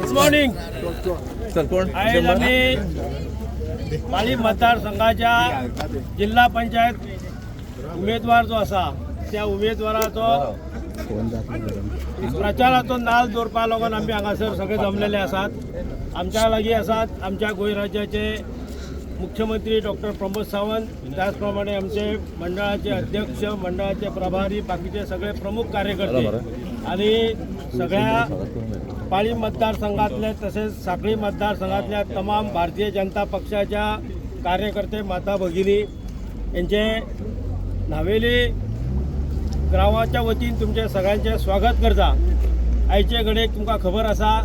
Good morning. Sir, कोण? आयज आमी पाळी मतदारसंघाच्या जिल्हा पंचायत उमेदवार जो आसा त्या उमेदवाराचो प्रचाराचो नाल दवरपा लागून आमी हांगासर सगळे जमलेले आसात. आमच्या लागीं आसात आमच्या गोंय राज्याचे मुख्यमंत्री डॉक्टर प्रमोद सावंत, त्याच प्रमाणे आमचे मंडळाचे अध्यक्ष, मंडळाचे प्रभारी, बाकीचे सगळे प्रमुख कार्यकर्ते आणि सगळ्या पाळी मतदारसंघातले तसेच साखळी मतदारसंघातल्या तमाम भारतीय जनता पक्षाच्या कार्यकर्ते, माता भगिनी यांचे न्हावेली गांवाच्या वतीन तुमचे सगळ्यांचे स्वागत करता. आयचे घडयेक तुमकां खबर आसा,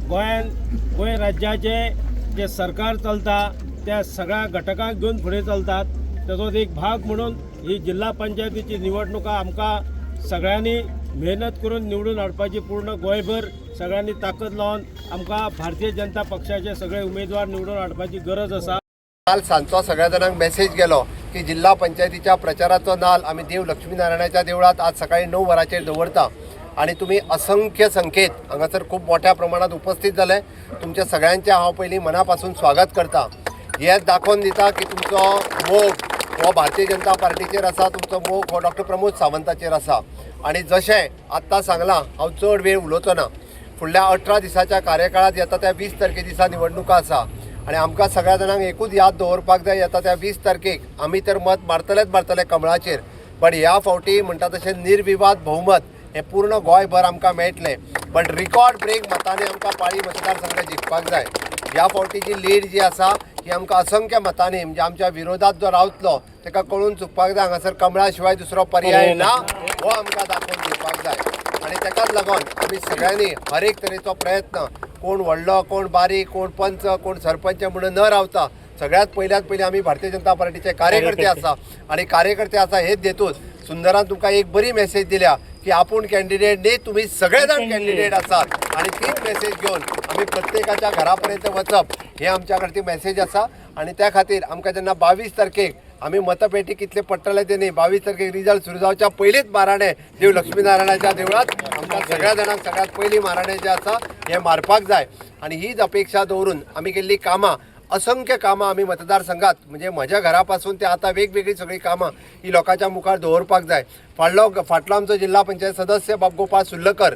गोंयान गोंय राज्याचे जे सरकार चलता त्या सगळ्या घटकांक घेवन फुडें चलतात. ताचोच एक भाग म्हणून ही जिल्हा पंचायतीची निवडणुका आमकां सगळ्यांनी मेहनत करून निवडून हाडपाची, पूर्ण गोंयभर सगळ्यांनी ताकद लावन आमकां भारतीय जनता पक्षाचे सगळे उमेदवार निवडून हाडपाची गरज आसा. काल सांजचो सगळ्या जाणांक मेसेज गेलो की जिल्हा पंचायतीच्या प्रचाराचो नाल आमी देव लक्ष्मीनारायणाच्या देवळात आज सकाळी 9 वरांचेर दवरता आणि तुमी असंख्य संख्येत हांगासर खूब मोठ्या प्रमाणात उपस्थित जाले. तुमच्या सगळ्यांचें हांव पयलीं मना पासून स्वागत करता. हें दाखोवन दिता की तुमचो मोग हो भारतीय जनता पार्टीचेर आसा, तुमचो मोग हो डॉक्टर प्रमोद सावंताचेर आसा. आनी जशें आत्तां सांगलां, हांव चड वेळ उलोवचो ना. फुडल्या 18 दिसाच्या कार्यकाळात येता त्या 20 तारखे दिसा निवडणुका आसा आणि आमकां सगळ्या जाणांक एकूच याद दवरपाक जाय, येता त्या 20 तारखेक आमी तर मत मारतलेच मारतले कमळाचेर, बट ह्या फावटी म्हणटा तशें निर्विवाद बहुमत हें पूर्ण गोंयभर आमकां मेळटलें, बट रिकॉर्ड ब्रेक मतांनी आमकां पाळी मतदारसंघ जिखपाक जाय. ह्या फावटी जी लीड जी आसा ही आमकां असंख्य मतांनी, म्हणजे आमच्या विरोधात जो रावतलो ताका कळून चुकपाक जाय, हांगासर कमळा शिवाय दुसरो पर्याय ना हो आमकां दाखोवन दिवपाक जाय. आनी ताकाच लागून आमी सगळ्यांनी हर एक तरेचो प्रयत्न, कोण व्हडलो, कोण बारीक, कोण पंच, कोण सरपंच म्हणून न रावता, सगळ्यात पयल्यात पयलीं आमी भारतीय जनता पार्टीचे कार्यकर्ते आसा आनी कार्यकर्ते आसा हेच हेतून सुंदरान तुमकां एक बरी मेसेज दिल्या की आपूण कॅन्डिडेट न्ही, तुमी सगळे जाण कॅन्डिडेट आसात. आनी तीच मेसेज घेवन आमी प्रत्येकाच्या घरा पर्यंत वचप हे आमच्या खातीर मेसेज आसा. आनी त्या खातीर आमकां जेन्ना 22 तारखेक आमी मतपेटी कितले पडटले ते न्ही, 22 तारखेक रिजल्ट सुरू जावच्या पयलींच माराणे देव लक्ष्मीनारायणाच्या देवळात आमकां सगळ्या जाणांक सगळ्यात पयलीं माराणे जे आसा हे मारपाक जाय. आनी हीच अपेक्षा दवरून आमी केल्ली कामां, असंख्य कामां आमी मतदारसंघात, म्हणजे म्हज्या घरा पासून ते आतां वेगवेगळी सगळीं कामां ही लोकांच्या मुखार दवरपाक जाय. फाटलो फाटलो आमचो जिल्हा पंचायत सदस्य बाब गोपाळ सुर्लकर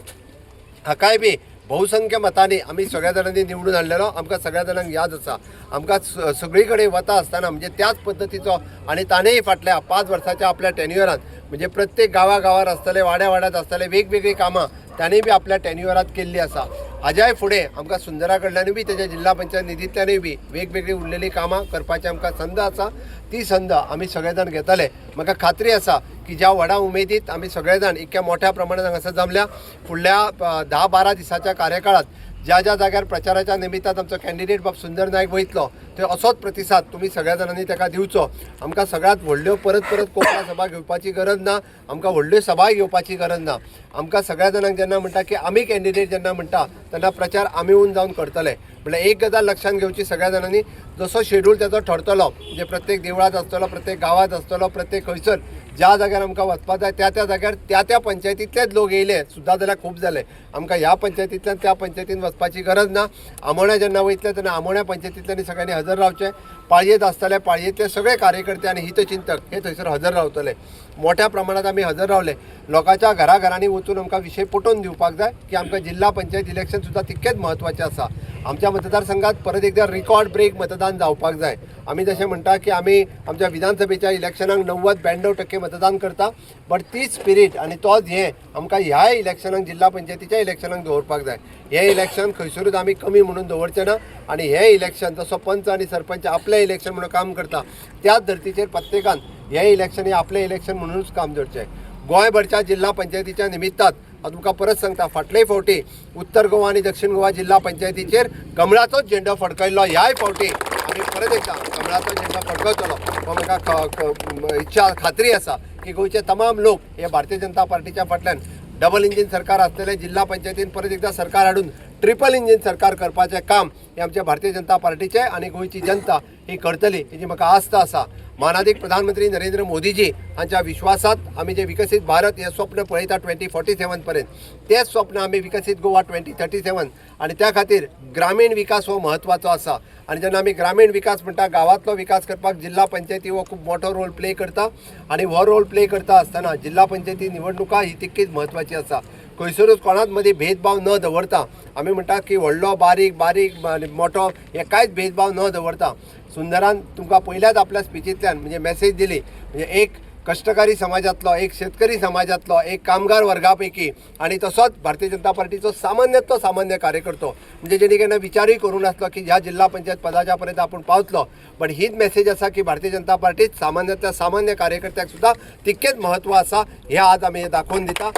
हाकाय बी बहुसंख्य मतांनी आमी सगळ्या जाणांनी निवडून हाडलेलो. आमकां सगळ्या जाणांक याद आसा. आमकां सगळी कडेन वता आसतना म्हणजे त्याच पद्दतीचो आनी ताणेंय फाटल्या 5 वर्साच्या आपल्या टेन्युअरात म्हणजे प्रत्येक गांवा गांवार आसतले, वाड्या वाड्यात आसतले, वेगवेगळीं कामां ताणें बी आपल्या टेन्युअरात केल्ली आसा. हाज्याय फुडें आमकां सुंदरा कडल्यानूय बी, तेज्या जिल्हा पंचायत निधींतल्यानूय बी वेगवेगळी उरलेली कामां करपाची आमकां संद आसा. ती संद आमी सगळे जाण घेतले. म्हाका खात्री आसा की ज्या व्हडा उमेदीत आमी सगळे जाण इतक्या मोठ्या प्रमाणात हांगासर जमल्या, फुडल्या 10-12 दिसाच्या कार्यकाळात ज्या ज्या जाग्यार प्रचाराच्या निमित्तान आमचो कॅन्डिडेट बाब सुंदर नायक वयतलो थंय असोच प्रतिसाद तुमी सगळ्या जाणांनी ताका दिवचो. आमकां सगळ्यात व्हडल्यो परत परत कोपरा सभा घेवपाची गरज ना, आमकां व्हडल्यो सभाय घेवपाची गरज ना. आमकां सगळ्या जाणांक जेन्ना म्हणटा की आमी कॅन्डिडेट जेन्ना म्हणटा तेन्ना प्रचार आमी येवन जावन करतले. म्हणल्यार एक गजाल लक्षांत घेवची सगळ्या जाणांनी, जसो शेड्यूल तेजो ठरतलो, म्हणजे प्रत्येक देवळांत आसतलो, प्रत्येक गांवांत आसतलो, प्रत्येक खंयसर ज्या जाग्यार आमकां वचपाक जाय त्या त्या जाग्यार त्या त्या पंचायतींतलेच लोक येयले सुद्दां जाल्यार खूब जाले. आमकां ह्या पंचायतींतल्यान त्या पंचायतीन वचपाची गरज ना. आमोण्या जेन्ना वयतले तेन्ना आमोण्या पंचायतींतल्यान सगळ्यांनी हजर रावचें. पाळयेंत आसतले, पाळयेंतले सगळे कार्यकर्ते आनी हितचिंतक हे थंयसर हजर रावतले. मोठ्या प्रमाणात आमी हजर रावले. लोकांच्या घराघरांनी वचून आमकां विशय पटोवन दिवपाक जाय की आमकां जिल्हा पंचायत इलेक्शन सुद्दां तितकेंच म्हत्वाचें आसा. आमच्या मतदारसंघात परत एकदा रिकॉर्ड ब्रेक मतदान जावपाक जाय. आमी जशें म्हणटा की आमी आमच्या विधानसभेच्या इलेक्शनाक 90-92% मतदान करता, बट तीच स्पिरीट आनी तोच हें आमकां ह्या इलेक्शनाक, जिल्हा पंचायतीच्या इलेक्शनाक दवरपाक जाय. हें इलेक्शन खंयसरूच आमी कमी म्हणून दवरचें ना. आनी हें इलेक्शन जसो पंच आनी सरपंच आपलें इलेक्शन म्हणून काम करता, त्याच धर्तीचेर प्रत्येकान हें इलेक्शन हें आपलें इलेक्शन म्हणूनच काम दवरचें. गोंयभरच्या जिल्हा पंचायतीच्या निमित्तात हांव तुमकां परत सांगता, फाटलेय फावटी उत्तर गोवा आनी दक्षिण गोवा जिल्हा पंचायतीचेर कमळाचोच झेंडो फडकयल्लो. ह्याय फावटी आमी परत एकदां कमळाचो झेंडो फडकयतलो हो म्हाका इच्छा, खात्री आसा की गोंयचे तमाम लोक हे भारतीय जनता पार्टीच्या फाटल्यान डबल इंजीन सरकार आसतलें, जिल्हा पंचायतीन परत एकदां सरकार हाडून ट्रिपल इंजीन सरकार करपाचें काम हें आमच्या भारतीय जनता पार्टीचें आनी गोंयची जनता ही करतली हेजी म्हाका आस्त आसा. मानादीक प्रधानमंत्री नरेंद्र मोदीजी हांच्या विश्वासात आमी जे विकसीत भारत हे स्वप्न पळयता 2047 पर्यंत, तेच स्वप्न आमी विकसीत गोवा 2037 आनी त्या खातीर ग्रामीण विकास हो म्हत्वाचो आसा. आनी जेन्ना आमी ग्रामीण विकास म्हणटा, गांवांतलो विकास करपाक जिल्हा पंचायती हो खूब मोठो रोल प्ले करता आनी हो रोल प्ले करता आसतना जिल्हा पंचायती निवडणुका ही तितकीच म्हत्वाची आसा. खंयसरूच कोणाच मदीं भेदभाव न दवरता आमी म्हणटा की व्हडलो बारीक, बारीक मोठो हे कांयच भेदभाव न दवरता सुंदरान तुमकां पयल्याच आपल्या स्पिचींतल्यान म्हणजे मॅसेज दिली, म्हणजे एक कश्टकारी समाजांतलो, एक शेतकरी समाजांतलो, एक कामगार वर्गा पैकी आनी तसोच भारतीय जनता पार्टीचो सामान्यांतलो सामान्य कार्यकर्तो, म्हणजे जेणी केन्ना विचारूय करूं नासलो की ह्या जिल्हा पंचायत पदाच्या पर्यंत आपूण पावतलो. बट हीच मॅसेज आसा की भारतीय जनता पार्टीत सामान्यांतल्या सामान्य कार्यकर्त्याक सुद्दां तितकेंच म्हत्व आसा, हें आज आमी हें दाखोवन दिता.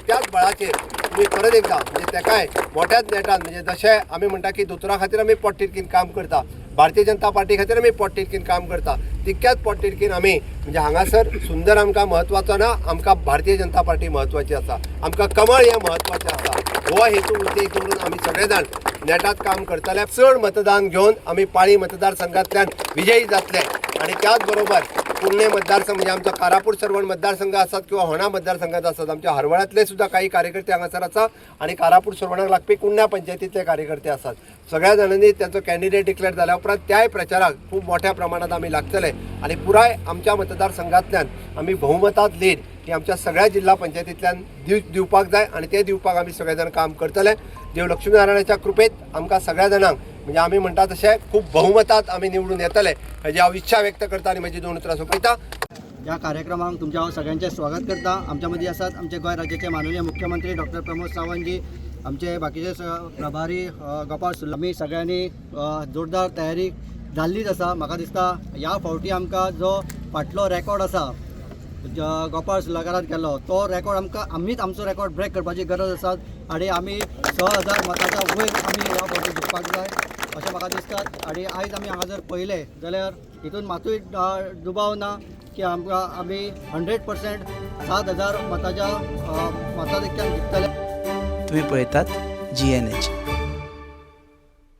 त्याच बळाचेर तुमी परत एकदां म्हणजे तेकाय मोठ्याच नेटान, म्हणजे जशें आमी म्हणटा की दोतोरा खातीर आमी पोटतिडकीन काम करता, भारतीय जनता पार्टी खातीर आमी पोटतिडकीन काम करता, तितक्याच पोटतिडकीन आमी म्हणजे हांगासर सुंदर आमकां म्हत्वाचो ना, आमकां भारतीय जनता पार्टी म्हत्वाची आसा, आमकां कमळ हें म्हत्वाचें आसा. हो हेतू उद्देश दवरून आमी सगळे जाण नेटात काम करतले. चड मतदान घेवन आमी पाळी मतदारसंघांतल्यान विजयी जातले. आनी त्याच बरोबर कुडणे मतदारसंघ म्हणजे आमचो कारापूर सर्वण मतदारसंघ आसात किंवा होणा मतदारसंघात आसात, आमच्या हरवळ्यांतले सुद्दां काही कार्यकर्ते हांगासर आसा आनी कारापूर सर्वणाक लागपी कुडण्या पंचायतींतले कार्यकर्ते आसात. सगळ्या जाणांनी तांचो कॅन्डिडेट डिक्लेअर जाल्या उपरांत त्याय प्रचाराक खूब मोठ्या प्रमाणात आमी लागतले आनी पुराय आमच्या मतदारसंघांतल्यान आमी बहुमतात लीड ही आमच्या सगळ्या जिल्हा पंचायतींतल्यान दिवपाक जाय आनी ते दिवपाक आमी सगळे जाण काम करतले. देव लक्ष्मीनारायणाच्या कृपेत आमकां सगळ्या जाणांक म्हणजे आमी म्हणटा तशें खूब बहुमतात आमी निवडून येतले हेजी हांव इच्छा व्यक्त करता आनी म्हजी दोन उतरां सोंपयता. ह्या कार्यक्रमाक तुमच्या हांव सगळ्यांचें स्वागत करता. आमच्या मदीं आसात आमचे गोंय राज्याचे माननीय मुख्यमंत्री डॉक्टर प्रमोद सावंतजी, आमचे बाकीचे प्रभारी गोपाळ सुर्ल. आमी सगळ्यांनी जोरदार तयारी जाल्लीच आसा. म्हाका दिसता ह्या फावटी आमकां जो फाटलो रेकॉर्ड आसा गोपाळ सुर्लकारान केल्लो तो रेकॉर्ड आमकां आमीच आमचो रेकॉर्ड ब्रेक करपाची गरज आसा आनी आमी 6000 मताच्या वयर आमी ह्या फावटी जिखपाक जाय अशें म्हाका दिसता. आनी आयज आमी हांगा जर पळयलें जाल्यार हितून मातूय दुबाव ना की आमकां आमी 100% 7000 मताच्या मताधिक्यान जिखतले. तुम्ही पळयतात GNH.